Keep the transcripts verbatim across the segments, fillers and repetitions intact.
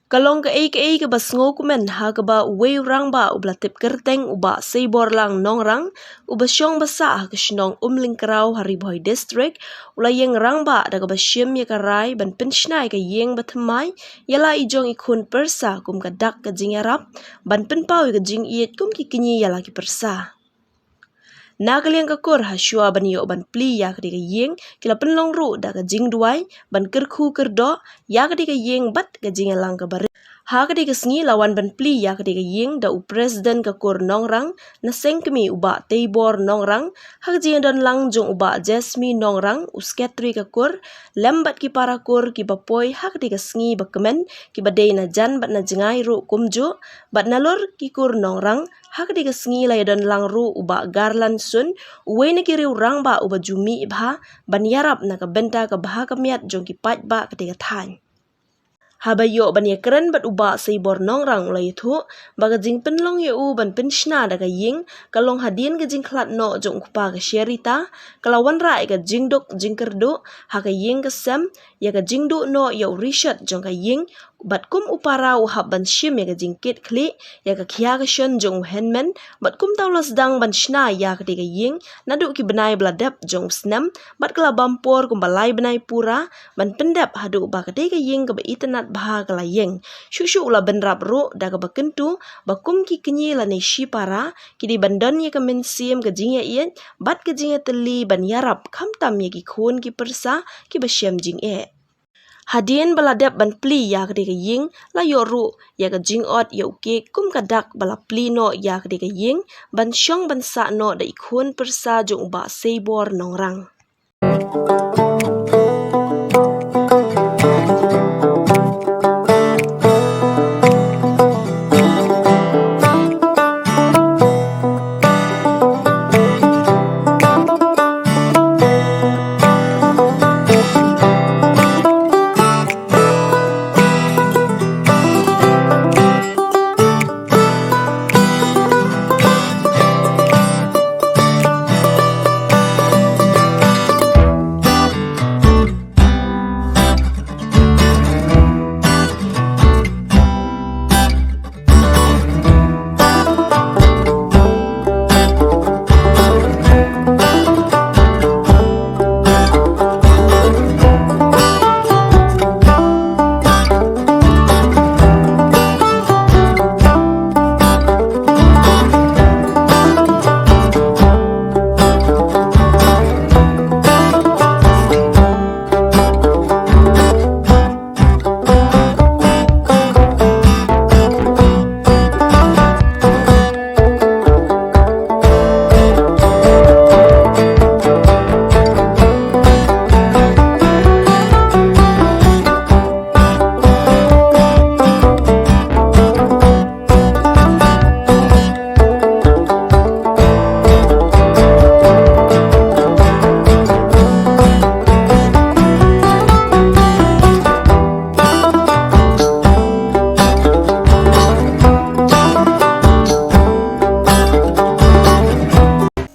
Ka long kaei kaei kaba sngewkmen ha kaba uwei u rangbah uba la tip kyrteng u Bah Seiborlang Nongrang, uba shong ba sah ha ka shnong Umlyngkraw ha Ri Bhoi District, u la ïeng rangbah da kaba shim ïa ka rai ban pynshna ïa ka ïing bathymmai ïa la i jong i khun pyrsa kum ka dak ka jingïarap ban pynpaw ïa ka jingïeit kum ki kñi ïa la ki pyrsa. Na ka liang ka kur, ha shuwa ban ïoh ban plie ïa ka dei ka ïing, ki la pynlong ruh da ka jingduwai ban kyrkhu kyrdoh ïa ka dei ka ïing bad ka jingïalang kaba rit. Ha ka dei ka sngi la wan ban plie ïa ka dei ka ïing da u President ka kur Nongrang na Seng Kmie, u Bah Teibor Nongrang, ha ka jingdon lang jong u Bah Jasmine Nongrang, u Secretary ka kur, lem bad ki para kur kiba poi ha ka dei ka sngi bakmen, kiba dei na jan bad na jngai ruh kumjuh, bad nalor ki kur Nongrang, ha ka dei ka sngi la ïadon lang ruh u Bah Garland Sun, uwei na ki riew rangbah uba ju mih bha ban ïarap na ka bynta ka bha ka miat jong ki paidbah ka dei ka thaiñ. Haba ïoh ban ïakren bad u Bah Seiborlang Nongrang, u la ïathuh ba ka jingpynlong ïa u ban pynshna da ka ïing ka long hadien ka jingkhlad noh jong u kpa ka Sherita, ka la wanrah ïa ka jingduk jingkyrduh ha ka ïing ka sem, ïa ka jingduh noh ïa u rishot jong ka ïing, bad kum u para u hap ban shim ïa ka jingkit khlieh ïa ka khia ka shon jong u hynmen, bad kumta u la sdang ban shna ïa ka dei ka ïing naduh ki bnai ba la dep jong u snem, bad ka la bam por kumba lai bnai pura ban pyndep haduh ba ka dei ka ïing kaba itynnad bha ka la ïeng. Shuh shuh u la bynrap ruh da kaba kyntu ba kum ki kñi lane shipara, ki dei ban don ïa ka mynsiem ka jingïaieit bad ka jingïatylli ban ïarap khamtam ïa ki khun ki pyrsa kiba shem jingeh. Hadien ba la dep ban plie ïa ka dei ka ïing, la ïoh ruh ïa ka jingot ïa u kek kum ka dak ba la plie noh ïa ka dei ka ïing, ban shong ban sah noh da i khun pyrsa jong u Bah Seibor Nongrang.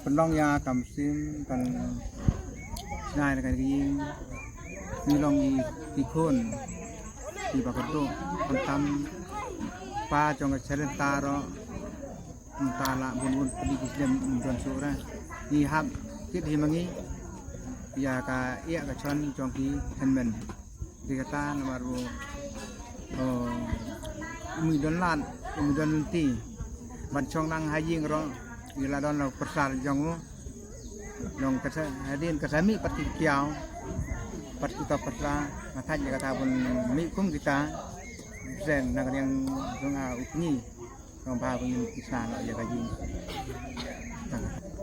Pynlong ïa ka mynsiem kan nai na ka ïing, ngi long i, i khun iba kyrduh, khamtam pa jong ka Sherita ruh, mynta la bun bun tylli ki snem ym don shuh re. Ngi hap kit hi ma ngi ïa ka ïa ka shon jong ki hynmen. Dei kata namar u, um, um don lad, um don lynti ban shong nang ha ïing ruh, ïa la don la pyrsa jong u. Long kata hadien kata mih pat ki kiaw, pat kita pyrsa, nga thait ïa kata bun mih kum kita. Seng na ka liang jong a u kñi. Kong ba ba ngin pisa noh ïa ka ïing.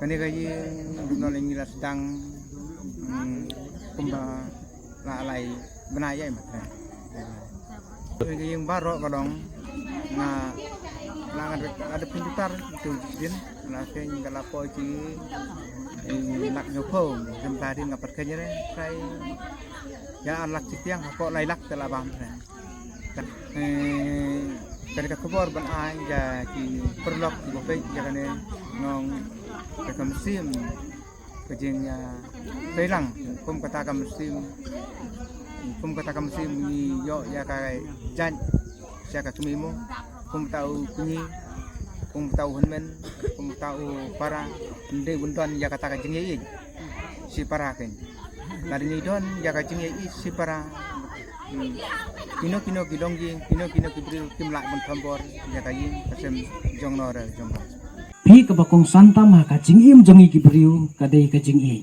Kane ka ïing duna lei ngi la sdang, hmm, kumba la lai bnai ïa i mat. Ka ïing baroh ka long nga la nga da pynjutar tu din la seng ka la poi ki, eh, lak hynñiewphew, jam ta din nga pat kane re sai ïa ar lak shiteng hapoh lai lak te la bam re. Eh, kane ka khubor ban ai ïa ki paralok kiba peit ïa kane, nong ka mynsiem ka jing ïa peilang kum kata ka mynsiem, kum kata ka mynsiem ngi ïoh ïa ka jait Ïa ka kmie mo, kumta u kñi, kumta u hynmen, kumta u para, ym dei ban don ïa kata ka jingïeit shi para kein. Lada ngi don ïa ka jingïeit shi para, hmm, kino kino ki longïing, kino kino ki briew kim lah ban thombor ïa ka ïing ka sem jong no re jong no. Phi, kaba kongsan tam ha ka jingim jong ngi ki briew ka dei ka jingïeit.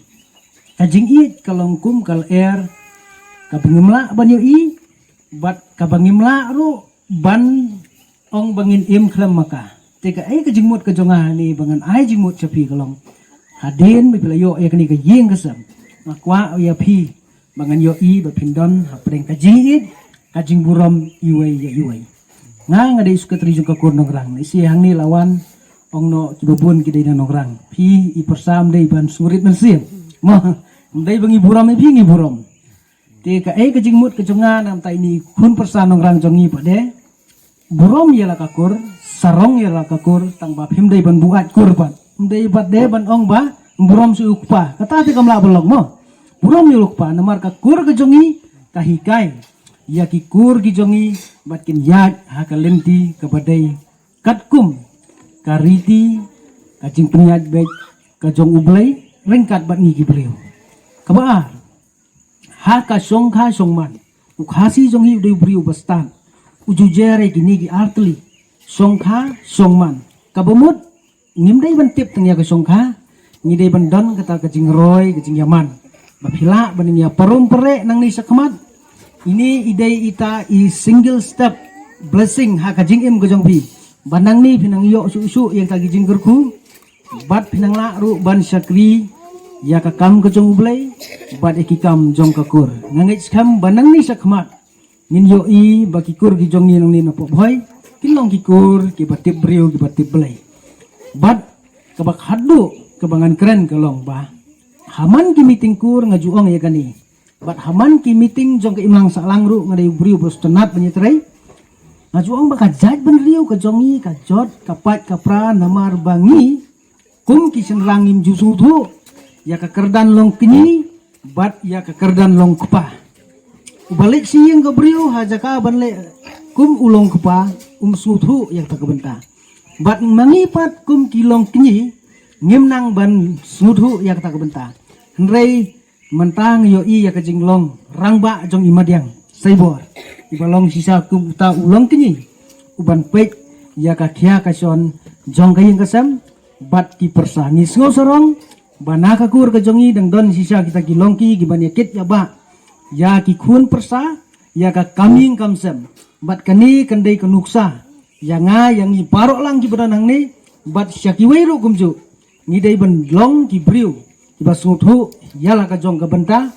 Ka jingïeit ka long kum ka lyer kaba ngim lah ban ïohi bad kaba ngim lah ruh ban ong ba ngin im khlem ma ka. Te kaei ka jingmut ka jong nga hangne ba ngan ai jingmut sha phi ka long, hadien ba phi la ïoh ïa kane ka ïing ka sem, nga kwah ïa phi ba ngan ïohi ba phin don hapdeng ka jingïeit, ka jingburom iwei ïa iwei. Nga, nga dei u sekretari jong ka kur nongrang. Lehse hangne la wan, ong noh kiba bun ki dei na nongrang. Phi i pyrsa ym dei ban sngewrit mynsiem. Mo, ym dei ba ngi burom ïa phi, ngi burom. Te kaei ka jingmut ka jong nga namar ine i khun pyrsa nongrang jong ngi pat de, burom ïa la ka kur, sarong ïa la ka kur, tang ba phim dei ban buaid kur pat. Ym dei pat de ban ong ba burom sha u kpa. Kata te kam lah ban long mo. Burom ïa u kpa namar ka kur ka jong ngi ka hikai ïa ki kur ki jong ngi bad kin ïaid ha ka lynti kaba dei katkum ka riti, ka jingpynïaid beit ka jong U Blei ryngkat bad ngi ki briew. Kaba ar, ha ka shongkha shongman, u Khasi jong ngi u dei u briew ba stad, u ju jer ïa kine ki artylli, shongkha shongman. Kaba mut, ngim dei ban tip tang ïa ka shongkha, ngi dei ban don kata ka jingroi, ka jingïaman. Ba phi lah ban ïa parum pyrshah nangne shakhmat. Ine i dei ita i single step blessing ha ka jingim ka jong phi. Ba nangne phi nang ïoh shuh shuh ïa kata ki jingkyrkhu. Bad phi nang lah ruh ban shakri ïa ka kam ka jong U Blei bad ïa ki kam jong ka kur. Nga ngeit skhem ba nangne shakhmat ngin ïohi ba ki kur ki jong ngi nangne na Poh Bhoi kin long ki kur kiba tip briew, kiba tip Blei. Bad kaba khadduh kaba ngan kren ka long ba ha man ki meeting kur nga ju ong ïa kane. Bad ha man ki meeting jong ka imlang sahlang ruh nga dei u briew ba sngewtynnat ban ïatrei. Nga ju ong ba ka jaitbynriew ka jong ngi ka jot ka pait ka pra namar ba ngi kum ki shynrang ngim ju sngewthuh ïa ka kyrdan long kñi bad ïa ka kyrdan long kpa. Uba leit sha ïing ka briew ha jaka ban leh kum u long kpa, um sngewthuh ïa kata ka bynta. Bad ma ngi pat kum ki long kñi ngim nang ban sngewthuh ïa kata ka bynta. Hynrei mynta nga ïohi ïa ka jinglong rangbah jong i Madiang Saibor, iba long shisha kum uta u long kñi, uban peit ïa ka khia ka shon jong ka ïing ka sem bad ki pyrsa. Ngi sngew sarong ba na ka kur ka jong ngi dang don shisha kita ki longkñi kiban ïa kit ïa bah ïa ki khun pyrsa, ïa ka kam ïing kam sem. Bad kane kan dei ka nuksa ïa nga, ïa ngi baroh lang kiba don hangne bad sha kiwei ruh kumjuh. Ngi dei ban long ki briew kiba sngewthuh ïa la ka jong ka bynta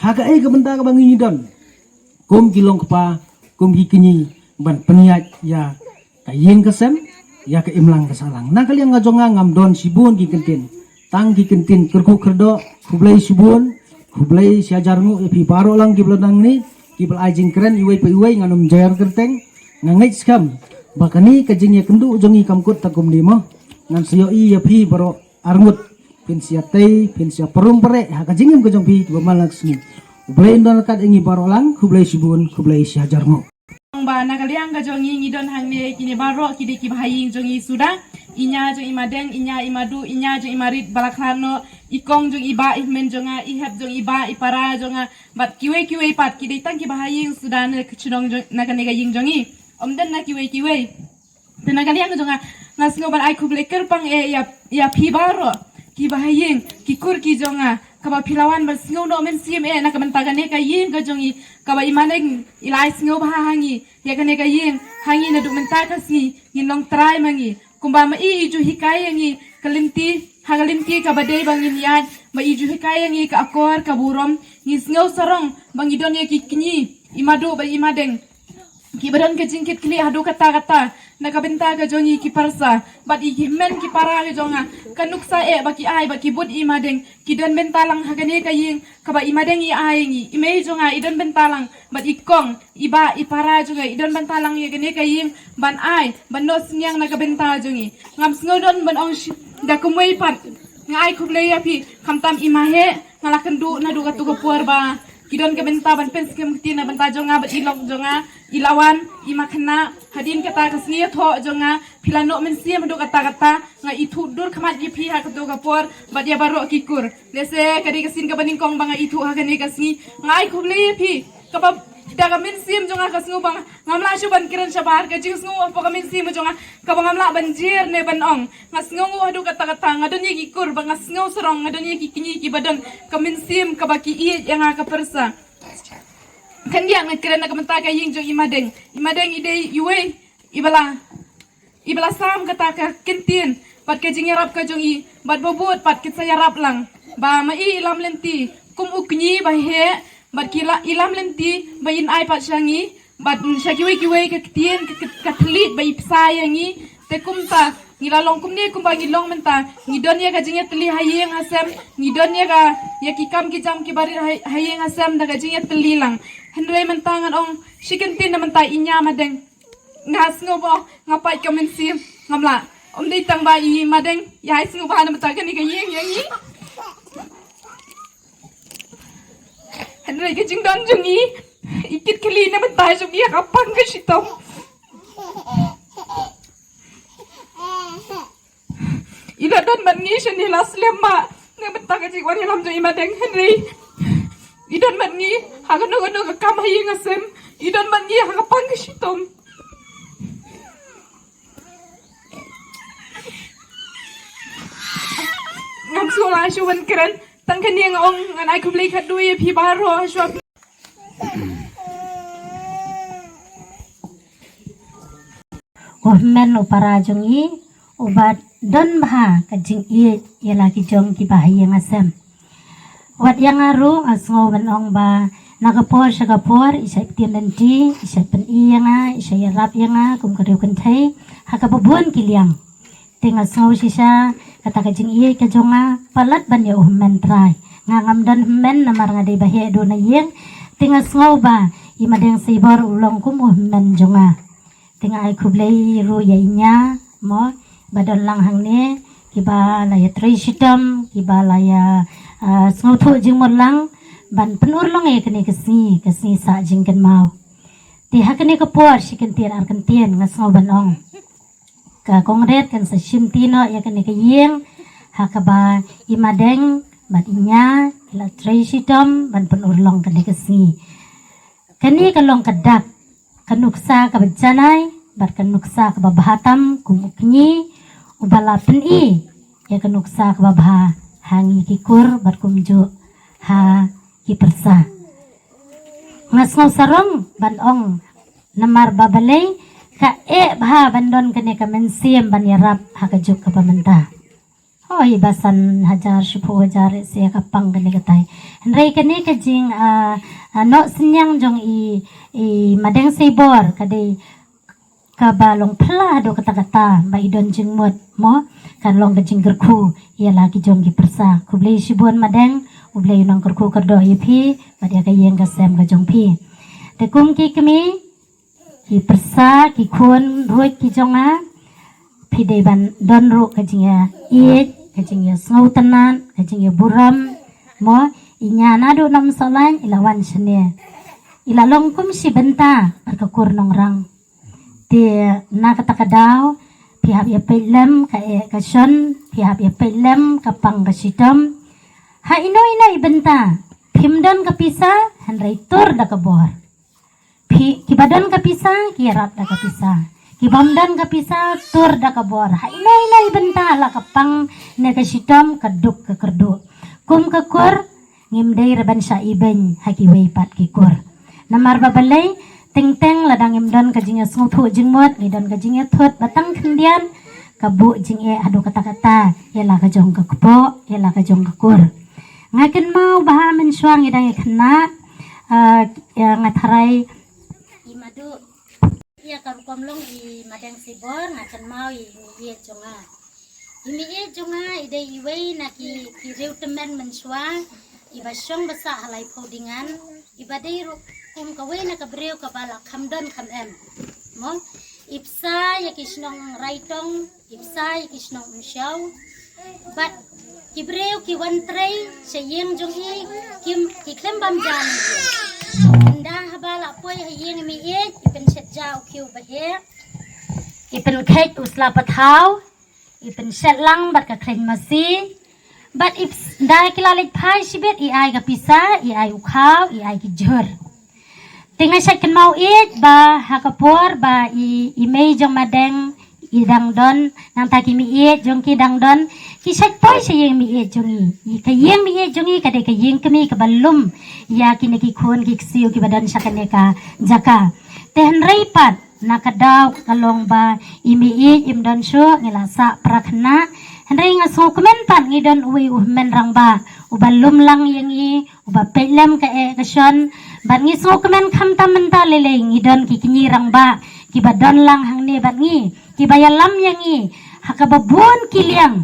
ha kaei ka bynta kaba ngi don kum ki long kpa, kum ki kñi, ban pynïaid ïa ka ïing ka sem, ïa ka imlang ka sahlang. Na ka liang ka jong nga ngam don shibun ki kyntien, tang ki kyntien kyrkhu kyrdoh. Khublei shibun, khublei shihajar nguh ïa phi baroh lang kiba la don hangne, kiba la ai jingkren iwei pa iwei, ngan ym jer kyrteng. Nga ngeit skhem ba kane ka jingïakynduh jong ngi kam kut tang kumne mo. Ngan sa ïohi ïa phi baroh arngut, phin sa ïatei, phin sa ïaparum pyrshah ha ka jingim ka jong phi kiba man la ka sngi. U Blei un don ryngkat ïa ngi baroh lang. Khublei shibun, khublei shihajar nguh. Ba na ka liang ka jong ngi, ngi don hangne kine baroh ki dei ki bahaïing jong ngi suda. I ñia jong i Madeng, i ñia i Madu, i ñia jong i Marit ba la khlad noh, i kong jong i bah, i hynmen jong nga, i hep jong i bah, i para jong nga, bad kiwei kiwei pat ki dei tang ki bahaïing suda na ka shnong jong, na kane ka ïing jong ngi. Ym don na kiwei kiwei. Te na ka liang jong nga, nga sngew ban ai khublei kyrpang eh ïa, ïa phi baroh ki bahaïing, ki kur ki jong nga, kaba phi la wan ban sngew noh mynsiem eh na ka bynta kane ka ïing ka jong ngi, kaba i Madeng i la ai sngewbha ha ngi ïa kane ka ïing. Ha ngi naduh mynta ka sngi ngin long trai ma ngi. Kumba ma i i ju hikai ïa ngi ka lynti, ha ka lynti kaba dei ba ngin ïaid, ba i ju hikai ïa ngi ka akor ka burom. Ngi sngew sarong ba ngi don ïa ki kñi, i Madu bad i Madeng, kiba don ka jingkitkhlieh haduh katta katta na ka bynta ka jong ngi ki pyrsa bad i ki hynmen ki para ka jong nga. Ka nuksa eh ba ki ai, ba ki bud i Madeng, ki don bynta lang ha kane ka ïing kaba i Madeng i ai ïa ngi. I mei jong nga i don bynta lang bad i kong, i bah, i para jong nga i don bynta lang ïa kane ka ïing ban ai, ban noh synñiang na ka bynta jong ngi. Ngam sngew don ban ong shi, da kumwei pat. Nga ai khublei ïa phi, khamtam i Maheh, nga la kynduh naduh katu ka por ba I don ka bynta ban pynskhem ktien na bynta jong nga bad i lok jong nga, i Lawan, i Makhna. Hadien kata ka sngi ïathoh jong nga, phi la noh mynsiem haduh katta katta. Nga ithuh dur khmat ïa phi ha kato ka por bad ïa baroh ki kur. Lehse ka dei ka sien kaba nyngkong ba nga ithuh ha kane ka sngi. Nga ai khublei ïa phi, kaba da ka mynsiem jong nga ka sngew ba nga ngam lah shuh ban kren shabar. Ka jingsngew hapoh ka mynsiem jong nga kaba ngam lah ban jer ne ban ong. Nga sngewnguh haduh katta katta, nga don ïa ki kur, ba nga sngew sarong, nga don ïa ki kñi kiba don ka mynsiem kaba ki ïeit ïa nga ka pyrsa. Khyndiat nga kren na ka bynta ka ïing jong i Madeng. I Madeng i dei iwei i ba la, i ba la sam kata ka kyntien bad ka jingïarap ka jong i, bad ba bud pat ki sa ïarap lang. Ba ma i i lam lynti kum u kñi ba heh, bad ki la, i lam lynti ba in ai pat sha ngi, bad sha kiwei kiwei ka ktien ka, ka, ka thylliej ba i pynsa ïa ngi. Te kumta ngi la long kumne kumba ngi long mynta. Ngi don ïa ka jingïatylli ha ïing ha sem, ngi don ïa ka, ïa ki kam ki jam kiba rit ha, ha ïing ha sem da ka jingïatylli lang. Hynrei mynta ngan ong shi kyntien na bynta i Nia Madeng. Nga sngew ba nga pait ka mynsiem, ngam lah. Ym dei tang ba i Madeng, ïa i sngew ba na bynta kane ka ïing ïa ngi. Hynrei ka jingdon jong i, i kit khlieh na bynta jong i ha ka pang ka shitom. I la don bad ngi shane la slem bha na bynta ka jingwan ïalam jong i Madeng, hynrei i don bad ngi ha kano kano ka kam ha ïing ha sem. I don bad ngi ha ka pang ka shitom. Ngam sngewlah shuh ban kren. Tang kane nga ong, ngan ai khublei khatduh ïa phi baroh shuwa. U hynmen u para jong i uba don bha ka jingïeit ïa la ki jong kiba ha ïing ha sem. Wat ïa nga ruh nga sngew ban ong ba na ka por sha ka por i shait ktien lynti, i shait pyni ïa nga, i shait ïarap ïa nga kum ka riew kynthei ha kaba bun ki liang. Te nga sngew shisha kata ka jingïeit ka jong nga palat ban ïa u hynmen trai. Nga ngam don hynmen namar nga dei ba heh duh na ïing. Te nga sngew ba i Madeng Seibor u long kum u hynmen jong nga. Te nga ai khublei ruh ïa i Nia mo ba don lang hangne, kiba la ïatrei shitom, kiba la ïa, ah, sngewthuh jingmut lang ban pynurlong ïa kane ka sngi, ka sngi sah jingkynmaw. Te ha kane ka por shi kyntien ar kyntien nga sngew ban ong, ka Kongret kan sa shimti noh ïa kane ka ïing ha kaba i Madeng bad i Nia ki la trei shitom ban pynurlong kane ka sngi. Kane ka long ka dak, ka nuksa kaba janai bad ka nuksa kaba bha tam kum u kñi uba la pyni ïa ka nuksa kaba bha ha ngi ki kur bad kumjuh ha ki pyrsa. Nga sngew sarong ban ong namar ba balei ka eh bha ban don kane ka mynsiem ban ïarap ha ka juk kaba mynta. Hoi, ba san hajar, shiphew hajar, eh, se ka pang kane katai. Hynrei kane ka jing, ah, ah, noh synñiang jong i, i Madeng Seibor, ka dei kaba long phylla haduh katta katta, ba i don jingmut, mo, kan long ka jingkyrkhu ïa la ki jong ki pyrsa. Khublei shibun Madeng, U Blei un nang kyrkhu kyrdoh ïa phi bad ïa ka ïing ka sem ka jong phi. Te kum ki kmie, ki pyrsa, ki khun ruh ki jong nga, phi dei ban don ruh ka jingïaieit, ka jingïasngewtynnat, ka jingïaburom, mo, i Nia naduh Nongmynsonglaiñ i la wan shane. I la long kum shi bynta bad ka kur Nongrang. Te na kata ka daw phi hap ïa peit lem ka eh ka shon, phi hap ïa peit lem ka pang ka shitom. Ha ino ino i bynta phim don ka pisa, hynrei tur da ka bor. Phi, kiba don ka pisa ki ïarap da ka pisa, kibym don ka pisa tur da ka bor. Ha ino ino i bynta la ka pang ne ka shitom, ka duk ka kyrduh. Kum ka kur ngim dei re ban shah ibeiñ ha kiwei pat ki kur. Namar ba balei? Teng teng lada ngim don ka jingïasngewthuh jingmut, ngi don ka jingïathut ba tang khyndiat, ka buh jingeh haduh katta katta ïa la ka jong ka kpoh, ïa la ka jong ka kur. Nga kynmaw bha mynshuwa ngi dang ïakhynnah, ah, ïa nga tharai i Madu, ïa ka rukom long i Madeng Sibor, nga kynmaw i mei jong nga. I mei jong nga i dei iwei na ki, ki riew tymmen mynshuwa, iba shong ba sah ha laiphew ding ngan, iba dei ruh kum kawei na ka briew kaba la kham don kham em. Mo, i bsa ïa ki shnong Raitong, i bsa ïa ki shnong Umshaw. Bad Ki briew ki wan trei sha ïing jong i, ki, ki khlem bam ja. Ynda haba la poi ha ïing i mei ïeit, i pynshet ja u khiew ba heh, i pynkheit u sla pathaw, i pynshet lang bad ka khlaiñ masi. Bad i ps-, ynda ki la leit phai shibit, i ai ka pisa, i ai u khaw, i ai ki jhur. Te nga shait kynmaw ïeit ba ha ka por ba i, i mei jong Madeng i dang don, nangta ki mei ïeit jong ki dang don, ki shait poi sha ïing mei ïeit jong i. I ka ïing mei ïeit jong i ka dei ka ïing kmie kaba lum ïa kine ki khun ki ksiew kiba don sha kane ka jaka. Te hynrei pat na ka daw ka long ba i mei ïeit im don shuh, ngi la sah pra khynnah. Hynrei nga sngewkmen pat ngi don uwei u hynmen rangbah uba lum lang ïa ngi, uba peit lem ka eh ka shon, bad ngi sngewkmen khamtam mynta lei lei ngi don ki kñi rangbah kiba don lang hangne bad ngi, kiba ïalam ïa ngi ha kaba bun ki liang.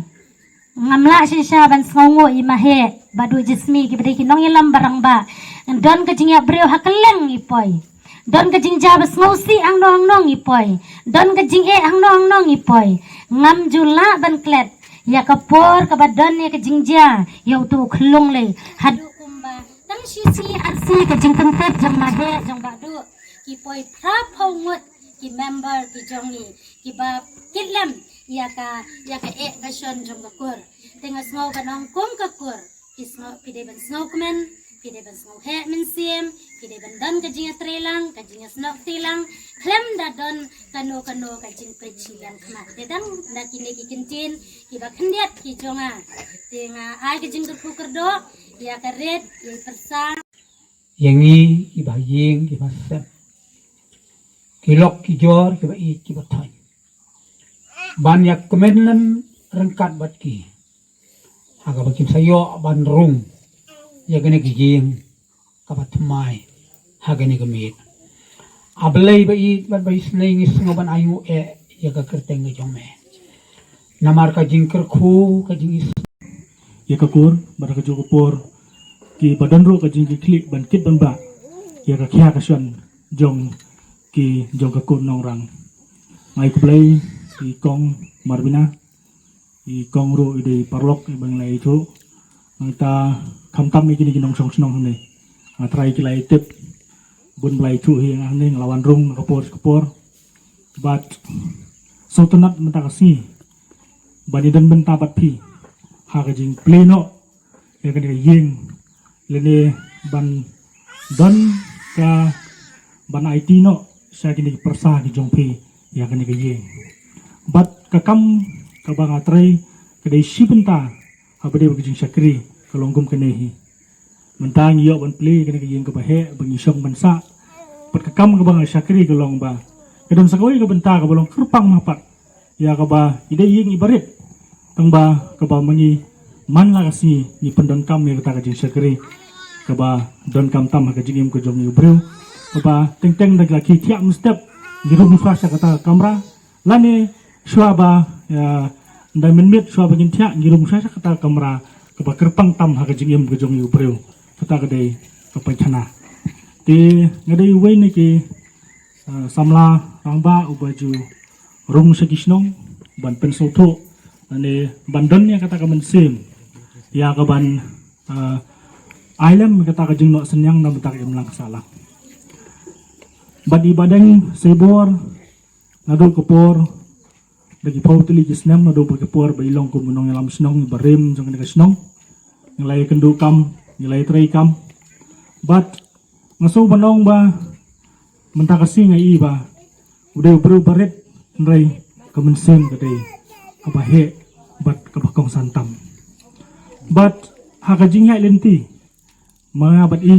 Ngam lah shisha ban sngewnguh i Maheh bad u Jismi kiba dei ki nongïalam ba rangbah. Don ka jingïap briew ha kylleng i poi. Don ka jingjia ba sngewsih hangno hangno i poi. Don ka jingeh hangno hangno i poi. Ngam ju lah ban klet ïa ka por kaba don ïa ka jingjia ïa uto u khyllung lei. Haduh kumba tang shi sngi ar sngi ka jingpyntip jong Maheh jong Bah Duh, ki poi phra phew ngut ki member ki jong ngi kiba kit lem ïa ka, ïa ka eh ka shon jong ka kur. Te nga sngew ban ong kum ka kur, phi sngew, phi dei ban sngewkmen, phi dei ban sngewheh mynsiem, phi dei ban don ka jingïatreilang, ka jingïasnoh kti lang khlem da don kano kano ka jingpeit shiliang khmat. Te dang da kine ki kyntien kiba khyndiat ki jong nga, te nga ai ka jingkyrkhu kyrdoh ïa ka rit, ïa i pyrsa. Ïa ngi kiba ha ïing kiba sem, ki lok ki jor, kiba ïeit kiba thoiñ, ban ïa kmen lem ryngkat bad ki ha kaba kin sa ïoh ban rung ïa kane ka ïing kaba thymmai ha kane ka miet. A Blei ba ïeit bad ba isynei, ngi sngew ban ainguh eh ïa ka kyrteng ka jong me. Namar ka jingkyrkhu, ka jingis ïa ka kur, bad ha kajuh ka por kiba don ruh ka jingkitkhlieh ban kit ban bah ïa ka khia ka shon jong ki, jong ka kur Nongrang. Nga ai khublei ïa i kong Marbina, i kong ruh i dei paralok iba ngi la ïathuh. Nangta khamtam ïa kine ki nongshong shnong hangne, nga trai ki la ïatip bun ba la ïathuh hi ïa nga hangne, nga la wan rung na ka por sha ka por. Bad sngewtynnat mynta ka sngi ban ïadon bynta bad phi ha ka jingplie noh ïa kane ka ïing, lane ban don ka, ban aiti noh sha kine ki pyrsa ki jong phi ïa kane ka ïing. Bad ka kam kaba nga trei ka dei shi bynta haba dei bad ka jingshakri ka long kum kane hi. Mynta ngi ïoh ban plie kane ka ïing kaba heh ba ngi shong ban sah. Bad ka kam kaba nga shakri ka long ba ka don sa kawei ka bynta kaba long kyrpang mah pat ïa kaba i dei ïing iba rit, tang ba kaba ma ngi man la ka sngi ngi pyndonkam ïa kata ka jingshakri kaba donkam tam ha ka jingim ka jong ngi u briew. Kaba teng teng da la ki thiah mynstep ngi rung shuwa sha kata ka kamra, lane shuwa ba, ïa, da mynmiet shuwa ba ngin thiah ngi rung shuwa sha kata ka kamra kaba kyrpang tam ha ka jingim ka jong ngi u briew. Kata ka dei ka paithana. Te nga dei uwei na ki, eh, samla rangbah uba ju rung sha ki shnong ban pynsngewthuh lane ban don ïa kata ka mynsiem ïa ka ban, eh, ai lem kata ka jingnoh synñiang na bynta ka imlang ka sahlang. Bad i Bah Deng Seibor, naduh ka por da ki phew tylli ki snem, naduh ba ki por ba i long kum u nongïalam shnong iba rim jong kane ka shnong, ngi la ïakynduh kam, ngi la ïatrei kam. Bad nga sngew ban ong ba mynta ka sngi nga i ba u dei u briew ba rit, hynrei ka mynsiem ka dei kaba heh bad kaba kongsan tam. Bad ha ka jingïaid lynti ma nga bad i,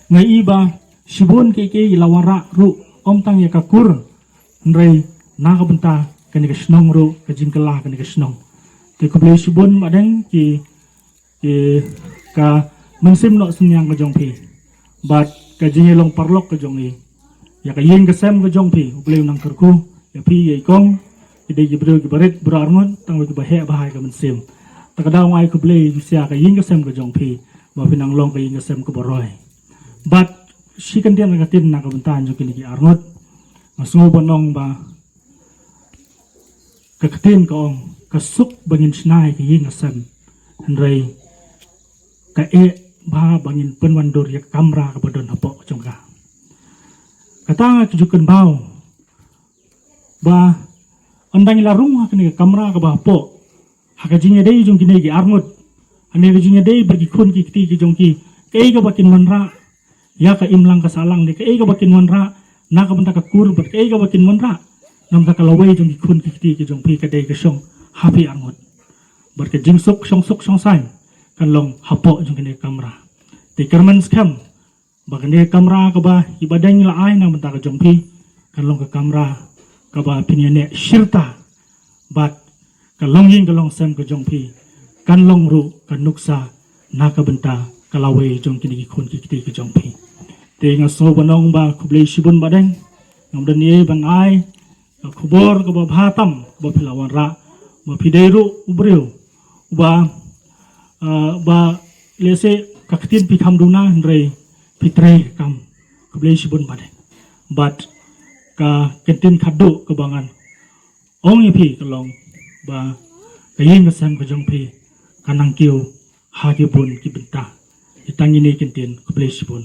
nga i ba shibun kiei kiei i la wanrah ruh ym tang ïa ka kur, hynrei na ka bynta kane ka shnong ruh, ka jingkylla kane ka shnong. Te khublei shibun Bah Deng ki, ki, ka mynsiem noh synñiang ka jong phi bad ka jingïalong paralok ka jong i. Ïa ka ïing ka sem ka jong phi U Blei un nang kyrkhu ïa phi, ïa i kong. Ki dei ki briew kiba rit, briew arngut, tang ba kiba heh bha ïa ka mynsiem. Ta ka daw nga ai khublei ïa ka ïing ka sem ka jong phi ba phi nang long ka ïing ka sem kaba roi. Bad shi kyntien ka ktien na ka bynta jong kine ki arngut. Nga sngew ban ong ba ka ktien ka ong, Ka suk ba ngin shna ïa ka ïing ka sem, hynrei ka eh bha ba ngin pynwandur ïa ka kamra kaba don hapoh jong ka. Kata nga ju kynmaw ba ynda ngi la rung ha kane ka kamra kaba hapoh, ha ka jingïadei jong kine ki arngut, ha kane ka jingïadei bad ki khun ki kti ki jong ki, kaei kaba kin wanrah ïa ka imlang ka sahlang, ne kaei kaba kin wanrah na ka bynta ka kur, bad kaei kaba kin wanrah na ka bynta ka lawei jong ki khun ki kti ki jong phi, ka dei ka shong ha phi arngut. Bad ka jingsuk shong suk shong saiñ kan long hapoh jong kane ka kamra. Te kyrmen skhem ba kane ka kamra kaba i Bah Deng i la ai na ka bynta ka jong phi kan long ka kamra kaba phin ïaneh shirta, bad ka longïing ka longsem ka jong phi kan long ruh ka nuksa na ka bynta ka lawei jong kine ki khun ki kti ki jong phi. Te nga sngew ban ong ba khublei shibun Bah Deng, ngam don ei ei ban ai ka khubor kaba bha tam kaba phi la wanrah, ba phi dei ruh u briew uba, ah, ba lehse ka ktien phi kham duna, hynrei phi trei kam. Khublei shibun Bah Deng. Bad ka ktien khadduh kaba ngan ong ïa phi ka long ba ka ïing ka sem ka jong phi kan nang kiew ha ki bun ki bynta. Ïa tang ine i kyntien, khublei shibun.